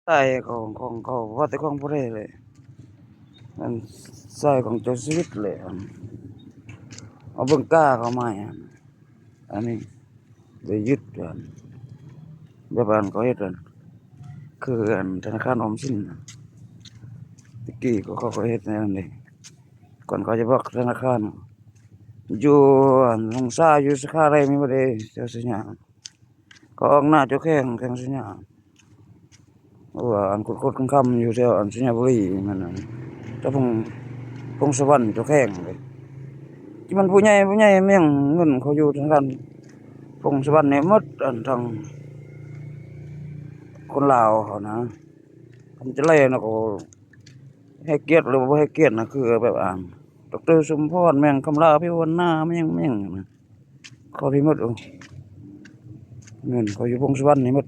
ຕາຍຂອງ ຂອງເຂົາ ວ່າແຕ່ຂອງຜູ້ໃດແຫຼະ ອັນຊາຍຂອງເຈົ້າຊີວິດແຫຼະ ອັນເອົາເບິ່ງກາເຂົາມາ ອັນນີ້ໄດ້ຍຶດ ອັນແບບອັນເຂົາເຮັດ ອັນຄືອັນທະນາຄານອອມສິນ ແຕ່ກີ້ເຂົາກໍເຮັດແນວນັ້ນເດ້ ກ່ອນເຂົາຈະບລັອກທະນາຄານ ຢູ່ອັນຫົງສາ ຢູ່ສາຂາໄດ້ມີບໍ່ເດ້ ແຖວໄຊຍະ ເຂົາອອກໜ້າເຈົ້າແຂວງ ແຂວງໄຊຍະ ເພາະວ່າອັນຂຸດຄົ້ນຄຳຢູ່ແຖວອັນໄຊຍະບູລີ ແມ່ນອັນເຈົ້າພົງ ພົງສະຫວັນເຈົ້າແຂວງເດ້ ທີ່ມັນຜູ້ໃຫຍ່ ຜູ້ໃຫຍ່ແມ່ງເງິນເຂົາຢູ່ທາງດ້ານພົງສະຫວັນນີ້ໝົດ ອັນທາງຄົນລາວເຂົານະ ຄັນຈະໄລ່ນະກໍໃຫ້ກຽດ ຫຼືບໍ່ໃຫ້ກຽດນະ ຄືແບບອັນ ດອກເຕີ ສົມພອນ ແມ່ງ ຄຳລາ ພິວວັນນາ ແມ່ງ ແມ່ງ ເຂົາໄດ້ໝົດ ເງິນເຂົາຢູ່ພົງສະຫວັນນີ້ໝົດ.